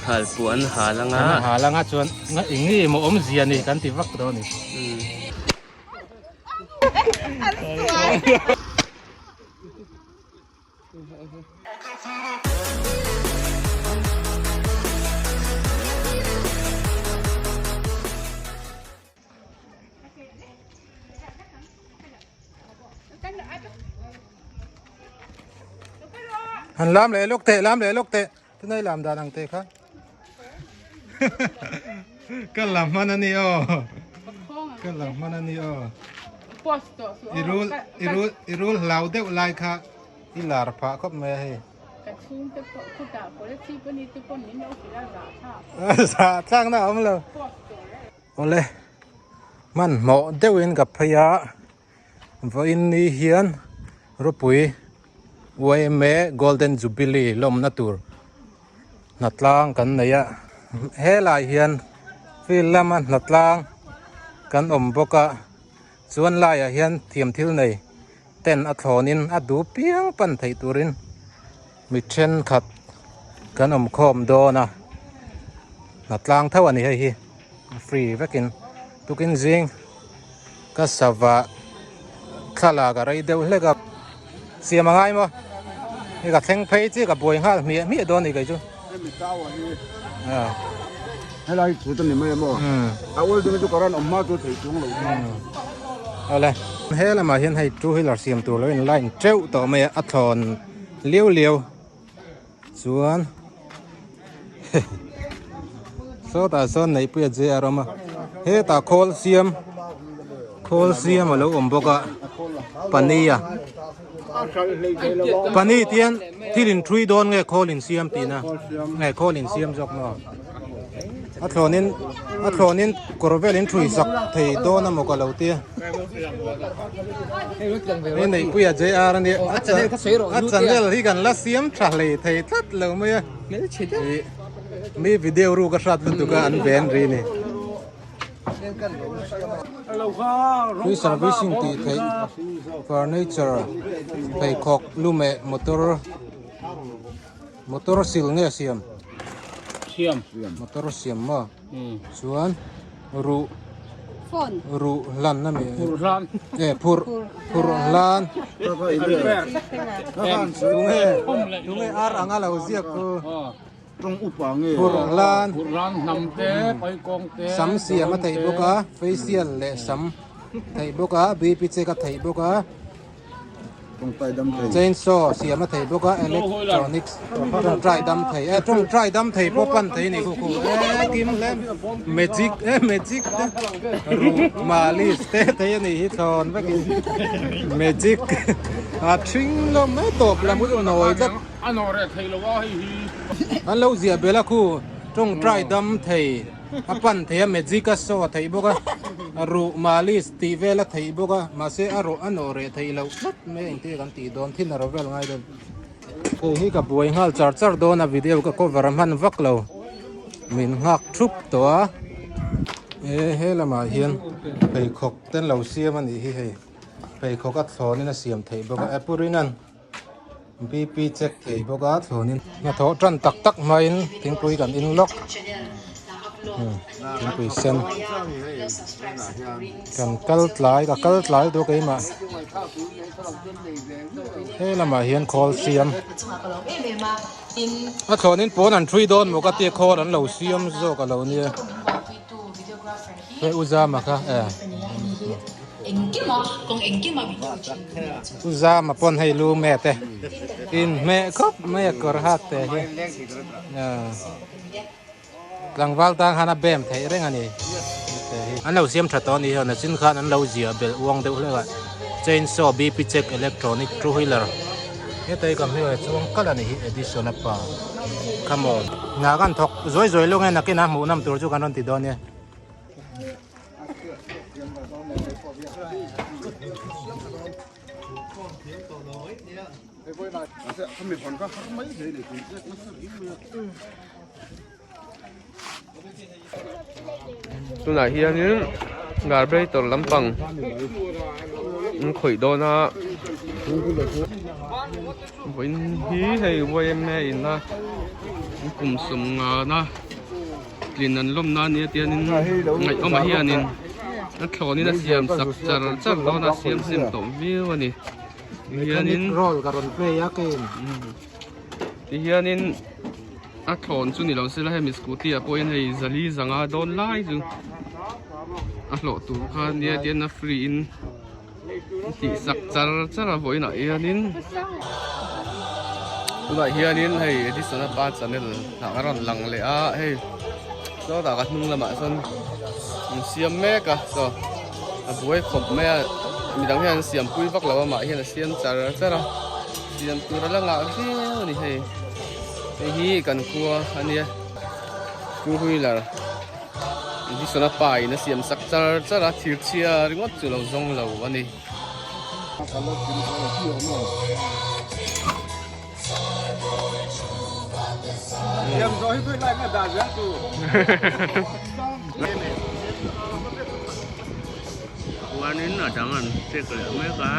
Halpuah an hal anga. An hal anga chuan eng nge maw awmzia ni kan ti vak dawn a ni. Han lam leh lawk teh lam leh lawk teh tunai lam dan ang te kha ka lam hman a ni aw ka lam hman a ni aw i rul i rul i rul hlau deuh lai kha i lar phah khawp mai a hei Ka chhungte pawh khutah Kolasib a ni te pawn min lo hrilh a zahthlak. Zahthlak na a awm lo. Awle hmanhmawh deuhin ka phei a vawiin ni hian ropui yma Golden Jubilee lawmna tur hnatlang kan nei a helai hian field lama hnatlang kan awm bawk a chuan laiah hian thiamthil nei ten a thlawnin a duh piang pan theih turin mi thenkhat kan awm khawm dawn a hnatlang tho a ni hei hi a free vekin tukin zing ka sava thlalak a rei deuh hlek a siam a ngai maw hei ka thleng phei chiah ka buai nghal hmiah hmiah dawn a ni kei chu Helai chu ta ni mai a maw? A ual ding chu karan awm hma chu thei chung lo. Awle. He lamah hian hei two wheeler siam tur lo in line teuh tawh mai a, a thlawn liau liau chuan sawtah sawn Neihpuia JR awm a, hetah khawl siam khawl siam a lo awm bawk a pania. Pani tian thil in thui dawn nge khawl in siam tihna nge khawl in siam zawk maw a thlawnin a thlawnin kawr vel in thui sak thei dawn amaw ka lo tia hei Neihpuia JR ania a channel hi kan la siam tha hlei thei tlat lo mai a mi video ru ka hrat lutuk a an ven ri ni. Free servicing tih theih furniture pheikhawk lumeh motor motor sil nge siam siam motor siam maw chuan ruh ruh hlan a mi e phurh phurh hlan tunge tunge ar anga lo ziak chu. Tawng upa nge? Phurhlan. Phurhlan hnam te, paikawng te. Sam siam a theih bawk a, facial leh sam theih bawk a, BP check a theih bawk a. Tawngtai dam thei. Chainsaw siam a theih bawk a, electronics tawngtai dam thei e, tawngtai dam thei pawh pan thei a ni khu khu e kim hle magic e magic te ruh malis te thei a nih hi thlawn vekin magic a thing lawm mai tawp lam nawi tlat. A nawh reh theih lo a hei hi. An lo ziah belh a khu tawngtai dam thei a pan thei a magic a saw a theih bawk a ruh malis tih vel a theih bawk a mahse a rawh a nawh reh theih loh tlat mai engtin kan tih dawn thin a ro vel ngai dawn. Hei hi ka buai nghal char char dawn a video ka cover a hman vak lo min nghak thup tawh a e he lamah hian pheikhawk te an lo siam a nih hi hei pheikhawk a thlawnin a siam theih bawk a e pu Rinan. BP check thei bawk a thlawnin hnathawh tan tak tak hmain thingpui kan in lawk thingpui sen kan kal tlai ka kal tlai duh keimah he lamah hian khawl siam a thlawnin pawn an thui dawn maw ka tia khawl an lo siam zawk a lo nia he u zama kha e. U Zama pawn hei lu met e inhmeh khawp mai a kawr hat te hi tlangval tan khan a bem theih reng a ni an lo siam tha tawh a ni hian a chin khan an lo ziah belh uang deuh hlek a chainsaw BP check electronic two wheeler heta hi ka hmel a chuang kalh a ni hi Edison a pa come on hna kan thawk zuai zuai lawng e nakinah hmuh nawm tur chu kan rawn ti dawn nia. Tunah hianin carburetor lampang an khawih dawn a. Vawiin hi hei yma in a kum sawmngana tlin an lawmna a nia tianin ngaihawmah hianin a thlawnin a siam sak char char dawn a siam hnem tawh viau a ni tihianin tihianin a thlawn chu ni lo sela hemi scooty ah pawhin hei zali zanga dawn lai chu a hlawh tur kha a nia tian a free in. Tih sak char char a vawiinah hianin tunah hianin hei Edison a pa channel ah a rawn lang leh a hei sawtah ka hnung lamah sawn an siam mek a saw a buai khawp mai a midang hian an siam pui vak lo a mah hian a siam char char a siam tur a la ngah viau a ni hei hei hi kan khua a nia two wheeler. Edison a pa in a siam sak char char a thir chhia ringawt chu lo zawng lo a ni. Chuanin a dang an check leh mek a.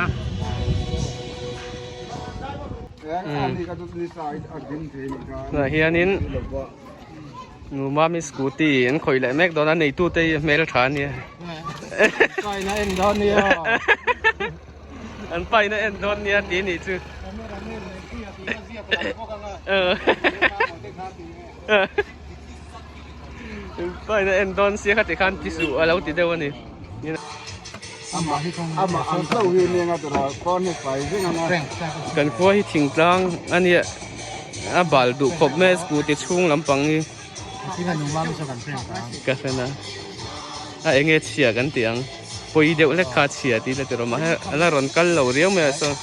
Tunah hianin. Nu mami scooty an khawih leh mek dawn a neitu te hi hmel tha ania. Paina en dawn nia. An paina en dawn nia tih nih chu. Paina en dawn sia kha tikhan ti suh a lo ti deuh a ni. Kan khua hi thingtlang a nia a bal duh khawp mai a scooty chhung lampang hi ka hre na a enge chhia kan tih ang pawi deuh hlek kha a chhia tih la ti rawh mahse a la rawn kal lo riau mai a saw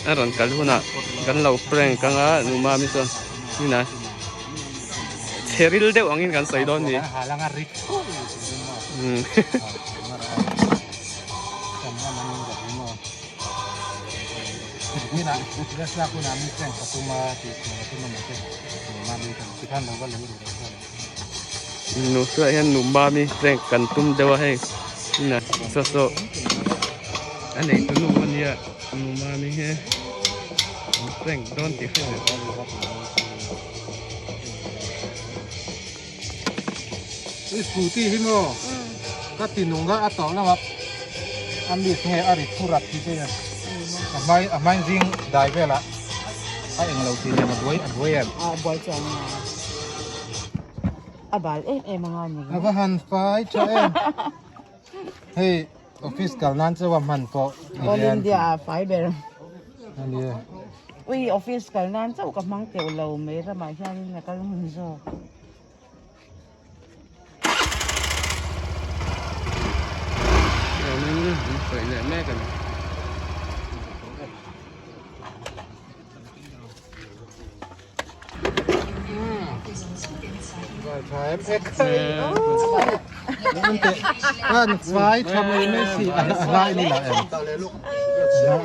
a rawn kal hunah kan lo prank anga numami chuan ina. Chhe ril deuh angin kan sawi dawn ni. Nu chuan hian nu mami prank kan tum deuh a hei saw saw a nei tu nu ania nu mami hi prank dawn tih hriat I scooty hi maw ka ti nung a a tawh lam a a miss nge a ri thu rat hi che a hmai a hmai zing dai velah a eng lo tih nen a buai a buai em a buai chuan a bal em em anga ni a va han fai tha em hei Office kal nan chauh a hman pawh ni All hian. India ah fai ber. Ania. Ui office kal nan chauh ka hmang teuh lo mai ramah hianin a kal hun zawk. Hianin an sawi leh mek a ni. Vai tha mai mai si a lai ni la em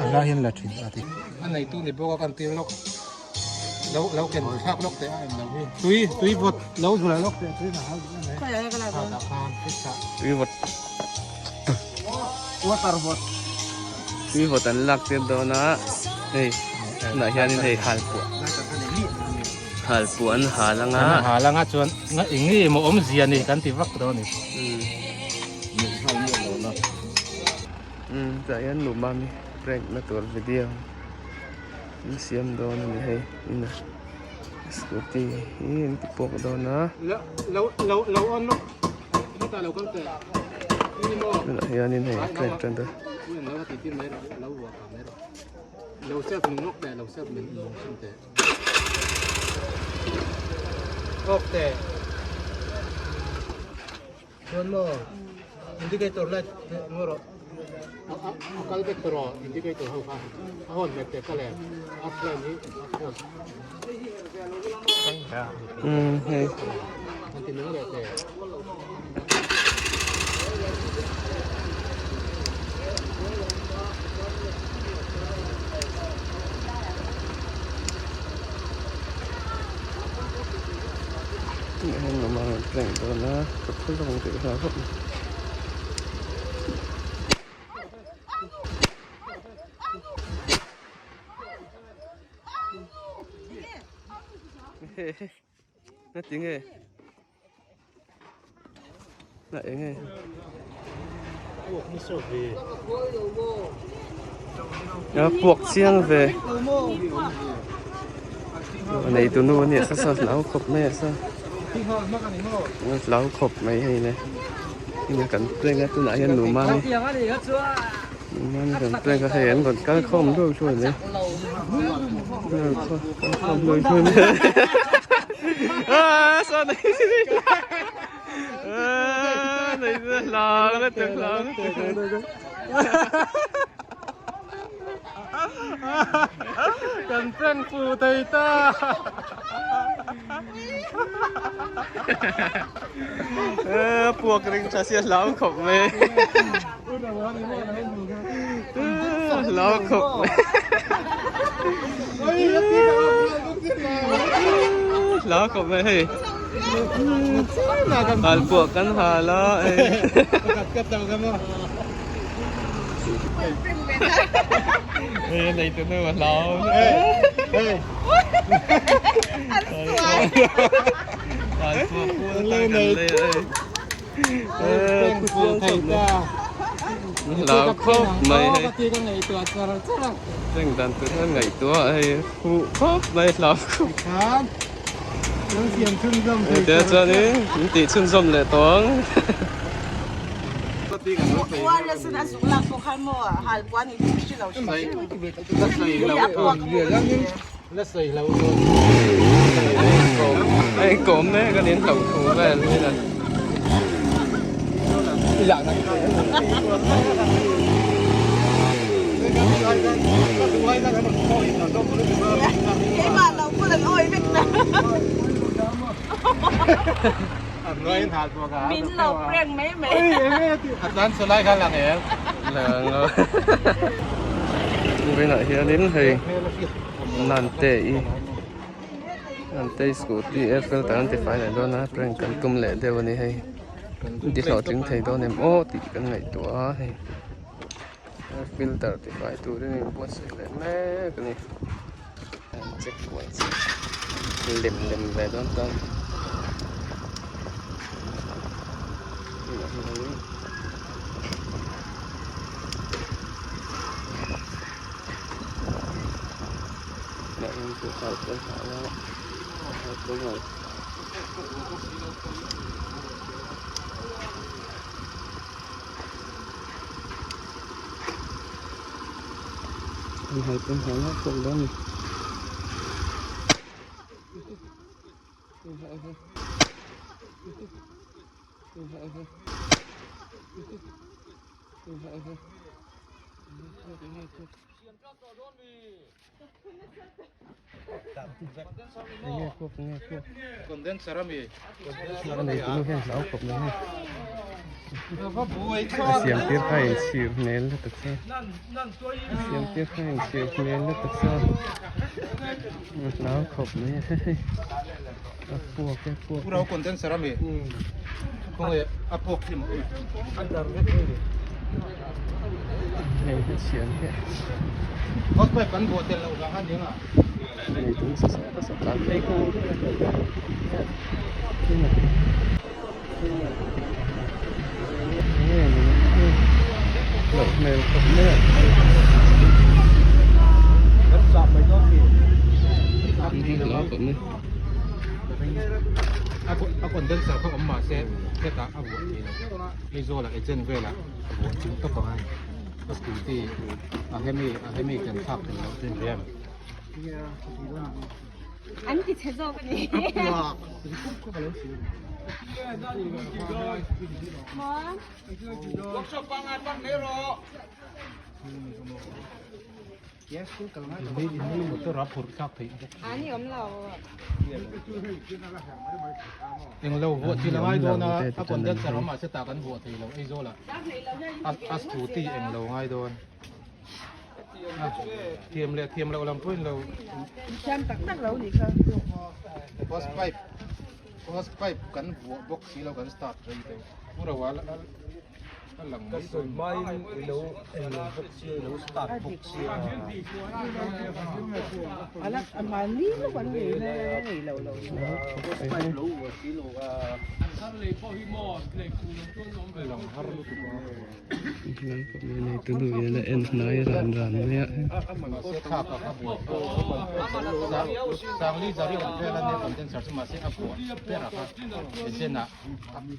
a lai hian la thin a ti a nei tu ni bawk a kan tir lawk lo lo ken thlak lawk teh a em lo hi tui tui vawt lo zula lawk teh tui na hal tui vawt water vawt tui vawt an lak tir dawn a hei tunah hianin hei halpuah halpuah an hal anga an hal anga chuan nga eng nge maw awmzia ni kan ti vak dawn a ni umm tah hian nu mami prank na tur video an siam dawn a ni hei inah scooty hi an ti puak dawn a. Lo lo lo on lawk hetah lo kal teh Tunah hianin hei train tan ta. Indicator light ngaw rawh a kal vek tawh rawh indicator ho kha a hawn hmet teh ka leh a flame hi a hawn hei an ti nung leh teh. Heng lamah rawn prank dawn a ka phur vak ang tih ka hlau khawp mai. Na ti nge Na eng nge A puak chiang ve A nei tu nu ania sa sa hlau khawp mai a sa hlau khawp mai hei le ina kan prank a tunah hian numa ni numa ni kan prank a hei an rawn kal khawm luai luai mai kal khawm luai luai mai aaa saw nei aaa nei hlau lutuk hlau lutuk. Kan prank fu thei ta. Puak ring tha sia hlau khawp mai. Hlau khawp mai. Hlau khawp mai hei. Hal puak kan hal a. Hei nei tu nu a hlau. Hei. An sual. Hal puak puak kan lei. Hlau khawp mai hei. Cheng dan tur hian ngaihtuah hei huh khawp mai hlau khawp. Hei chuanin min tih chhunzawm leh tawh ang. A inkawm mek a ni an hlauh thu vel hi a. Vawiinah hianin hei Nante i Nante i scooty air filter an ti fai leh dawn a prank kan tum leh deuh a ni hei an ti hlawhtling thei dawn em aw tih kan ngaihtuah a hei air filter ti fai turin in buatsaih leh mek a ni an check kual lem lem ve dawn ta. Condenser ami. A siam tir kha in chhir hmel lutuk sa a siam tir kha in chhir hmel lutuk sa a hlau khawp mai a hei a puak e puak Pura condenser ami. Khawnge a puak hlim. Hei hi chhian hi. Hot pipe kan buah tel loh vang a nia. Hei tum sa sa sa tlan phei nghal loh hmel khawp mai a. A condenser kha awm mahse hetah a vuah thei lo. Aizawl ah agent velah a vuah ching tawp ang a. A scooty a hemi a hemi kan thlak thei lo tin riam. An ti chhe zawk a ni. Maw? Workshop pangai pak mai rawh. Motor a phurh thlak theih bawk. Ani awm lo. Englo vuah thil a ngai dawn a, a condenser awm mahse tah kan vuah thei lo Aizawl ah a scooty englo ngai dawn. Thiam leh thiam loh lam pawhin lo. Thiam tak tak lo nih kha. Hose pipe hose pipe kan vuah bawk si lo kan start rei deuh. Pu Roa. Ka sawi hmain i lo en lo bawk sia, i lo start bawk sia.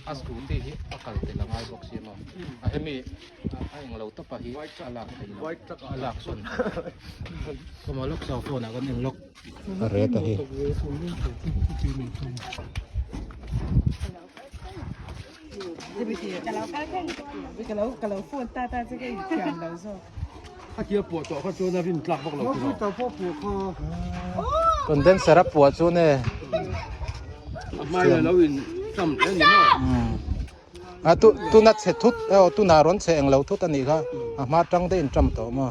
A scooty hi a kal tel a ngai bawk si maw a hemi a eng lo tawp a hi a lak theih loh a lak sawn kawmah lawk saw phone ah kan en lawk a ret a hi. Condenser a puah chu ne a tu tuna chhe thut aw tuna rawn chhe englo thut a nih kha a hma tang te in ṭam tawh maw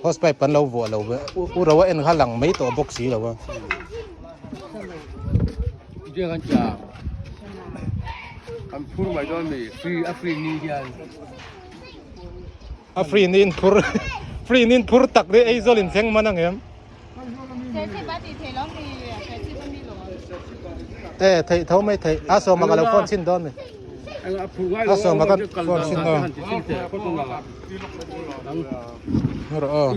hose pipe an lo vuah lo ve u ro a en kha lang mai tawh bawk si lo a. A free niin phur free niin phur tak te Aizawl in thleng man ang em? E theih tho mai theih a sawma ka lo phone chhin dawn mi a sawma ka phone chhin dawn rawh aw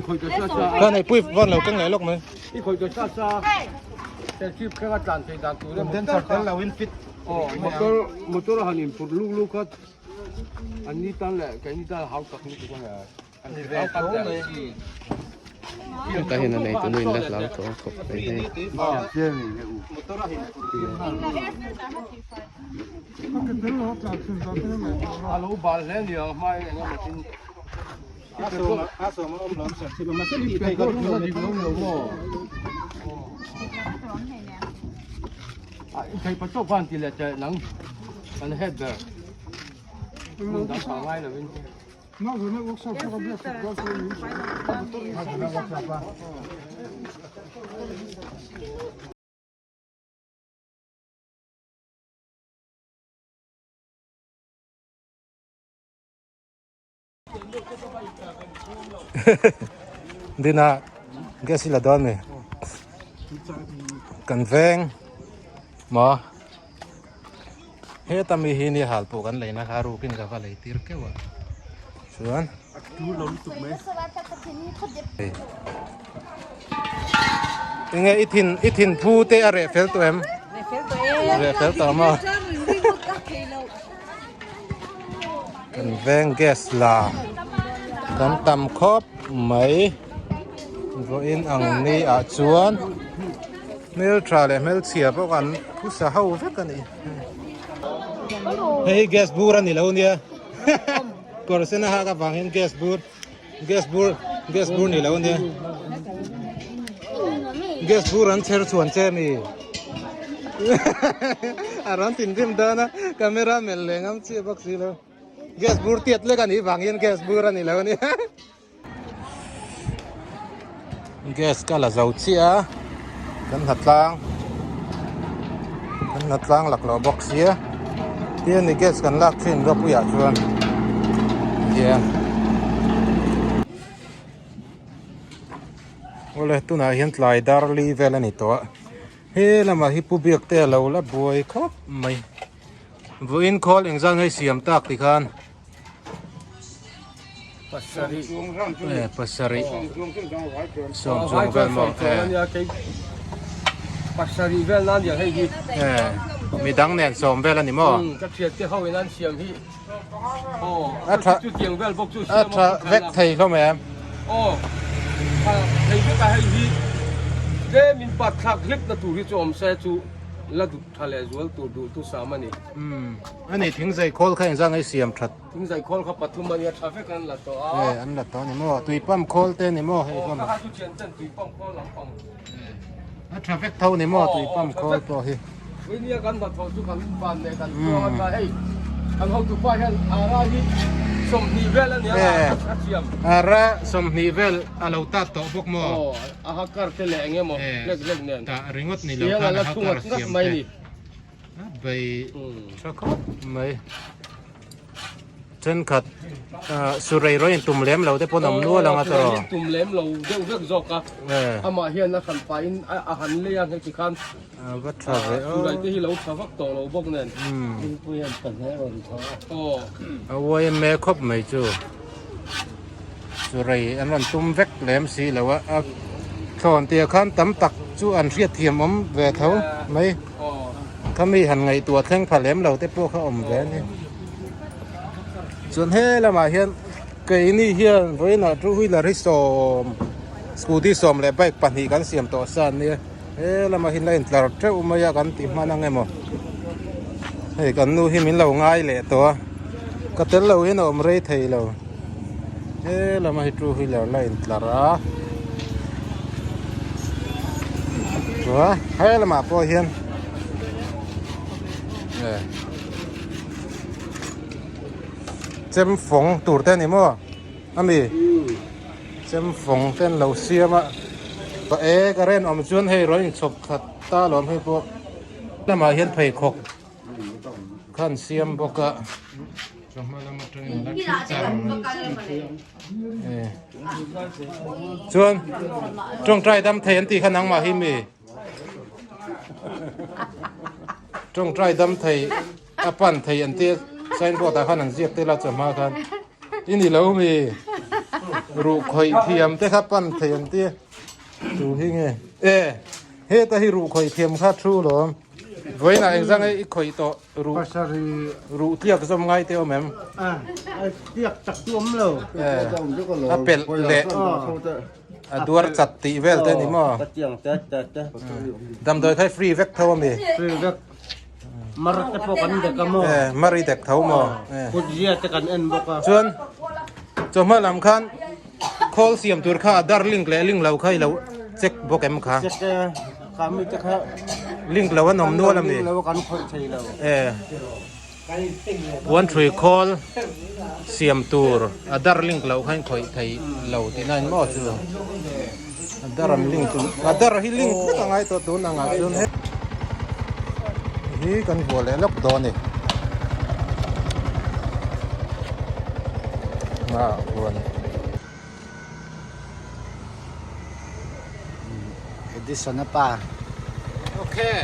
ka nei pui phone lo keng leh lawk mai condenser tel lo in fit motor motor han in phur luk luk kha An ni tan leh keini tan hau tak lutuk a nia. An ni ve tho mai. Heta hian a nei tunu in la hlau tawh a khawp mai hei. A lo bal hle nia hmai eng emaw tin. A sawm a awm lo an sawi mahse tih theih ka ring lo dik lo lo maw. A thei pa tawk khan ti leh teh nang kan head ber hmun dang pah ngai lovin. Dina gas hi la dawn mi kan veng maw heta mi hi ni hal pawh kan leina kha rukin ka va lei tir keuh a chuan enge i thin i thin phu te a reh fel tawh em reh fel tawh maw. Kan veng gas la kan tam khawp mai vawiin ang ni ah chuan hmeltha leh hmelchhia pawh kan phusa ho vek a ni hei hi gas bur a ni lo nia kawr sen a hak avang hian gas bur gas bur gas bur ni lo nia gas bur an chher chhuan che mi a rawn thinrim dawn a camera melh leh ngam chiah bawk si lo gas bur tiat lek a nih vang hian gas bur a ni lo a ni gas ka la zo chiah a kan hnatlang kan hnatlang laklawh bawk sia tin ani gas kan lak thin rawpuiah chuan hian awle tunah hian tlai dar li vel a ni tawh a he lamah hi pu biak te a lo la buai khawp mai vawiin khawl engzat nge siam tak ti khan. Eh pasarih sawm chuang vel maw eh pasarih vel nan diang hei hi eh midang nen sawm vel ani maw ka thian te ho in an siam hi aw a tha chu tiang vel bawk chu a tha vek thei hlawm em aw thei vek a hei hi tlem in pat thlak hlek na tur hi chu awm se chu la duh tha leh zual tur duh tu sam ani umm ani thingzai khawl kha engzah nge siam that Thingzai khawl kha pathum a nia tha vek an la tawh a. E an la tawh a ni maw tui pump khawl te a ni maw hei hlawm a. Aw ka chu thian ten tui pump khawl lampang. A tha vek tho ni maw tui pump khawl pawh hi. Ui nia kan hnathawh chu kan van leh kan tuang a tha hei kan hotu pa hian ara hi 20 vel a nia a thiam. Ara 20 vel a lo tat tawh bawk maw. Aw a hakar te leh eng emaw hlek hlek nen. Tah ringawt ni lo khan a hakar siam te. A bei tha khawp mai. Thenkhat surei rawn in tum lem lo te pawn awm nual ang a tawrh. Surei in tum lem lo deuh vek zawk a. Amah hian a hran pahin a han lei a heti khan va tha ve aw. Surei te hi lo tha vak tawh lo bawk nen. Dingpui hian pahnih a rawn tho a. Aw. A uaim e khawp mai chu. Surei an rawn tum vek lem si lo a. A thlawn tia khan tam tak chu an hriatthiam awm ve tho mai. Khami han ngaihtuah thleng pha lem lo te pawh kha awm ve a ni. Chuan he lamah hian keini hian vawiinah two wheeler hi sawm scooty sawm leh bike pahnih kan siam tawh sa ania he lamah hian la intlar teuh mai a kan ti hman ang emaw hei kan nu hi min lo ngai leh tawh a ka tel lo hian a awm rei thei lo he lamah hi two wheeler la intlar a chuan he lamah pawh hian eh. Chem fawng tur te a ni maw ami chem fawng te an lo siam a pa e ka ren awm chuan hei rawn inchhawp khat ta alawm hei pawh lamah hian pheikhawk kha an siam bawk a chawhma lam atangin a la thil char e chuan tawngtai dam thei an tih kha nangmah hi mi tawngtai dam thei. A pan thei an tia signboard ah khan an ziak tel a chawhma khan i ni lo mi ruh khawih thiam te kha pan thei an tia chu hi nge e heta hi ruh khawih thiam kha thu lawm vawiinah engzang e i khawih tawh ruh ruh tliak zawm ngai te awm em tliak chak chu awm lo e a pelh leh a duar chat tih vel te ni maw damdawi kha i free vek tho ami free vek Mar te pawh kan dek a maw? Eh, mar i dek tho maw? Eh. Kut zia te kan en bawk a. Chuan, chawhma lam khan khawl siam tur kha a dar link leh link lo kha i lo check bawk em kha? Check e, kha mi te kha link lo an awm nual a mi? Link lo kan khawih thei lo. Eh. Puan thui khawl siam tur a dar link lo kha in khawih thei lo tihna in maw chu? A dar an link a dar hi link vek a ngai tawh tun angah chuan he hi kan vuah leh lawk dawn a ni a vuah a ni. Edison a pa. Okay.